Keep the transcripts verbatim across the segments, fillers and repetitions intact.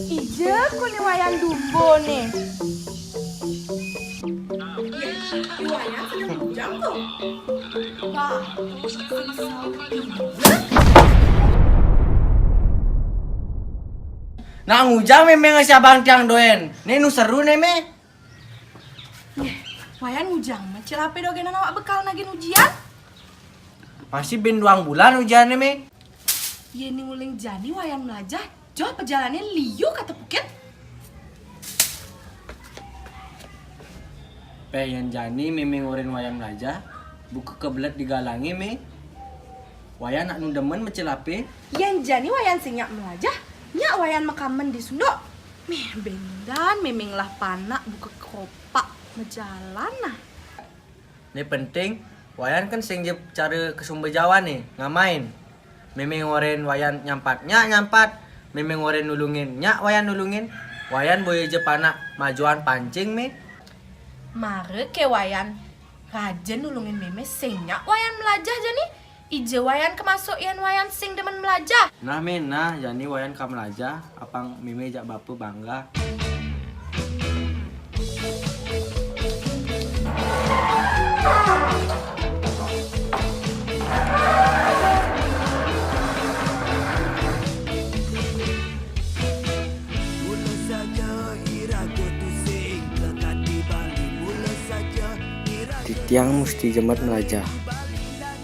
Ija ko né Wayan dumbo né. Yé, Wayan sedeng ngujang to. Bah, nak ngujang mémé ngasi abang tiang dogén. Né nu seru né mé. Yé, Wayan ngujang mah, cil apé dogénan awak bekal nagih ujian. Masih bin duang bulan ujianné mé. Yé né uling jani Wayan melajah, joh pejalané liu ka tepukit. Pé yén jani mémé ngorain Wayan melajah, buka kebelet di galangé mé. Wayan nak nu demen mecil apé. Yén jani Wayan sing nyak melajah, nyak Wayan makamen di sunduk. Méh béndan mémé ngelah panak buka keropak majalan nah. Né penting, Wayan kan sing ja cara ka sumber jawané, ngamain. Mémé ngorain Wayan nyampat, nyak nyampat. Mémé ngorain nulungin, nyak Wayan nulungin. Wayan boya ja panak majuan pancing mé. Mara ké Wayan rajin nulungin mémé sing nyak Wayan melajah jani. Ija Wayan kamasuk yén Wayan sing demen melajah. Nah mé, nah, jani Wayan ka melajah, apang mémé jak bapa bangga. Titiang musti jemet melajah.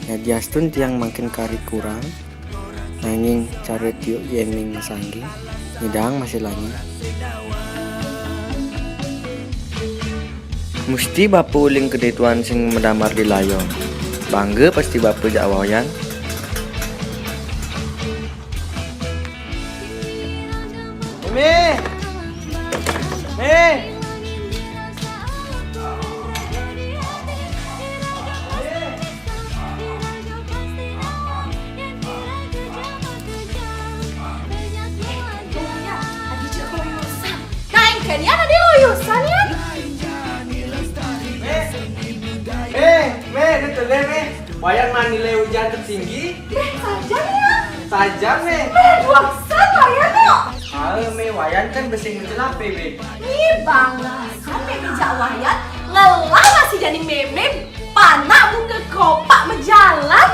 Yadiastun tiang mangkin karik kurang, nanging cara tiuk yéning masangging, nyidang masih lanjut. Musti bapa uling kedé tuan sing madamar di layong. Bangga pasti bapa jak Wayan. Mémé! Mé! Nah, engké nian ada urusan nian. Mé, mé, dia tuh deh, mé. Wayan mah nilai ujian tertinggi. Mé, saja nian. Saja, mé. Mé, duaksa Wayan, no. Ah, mé, Wayan kan bisi ngecel apé, mé. Ih, bangga. Sampai dijak Wayan, ngelah masih jadi mémé, panak buka keropak majalan.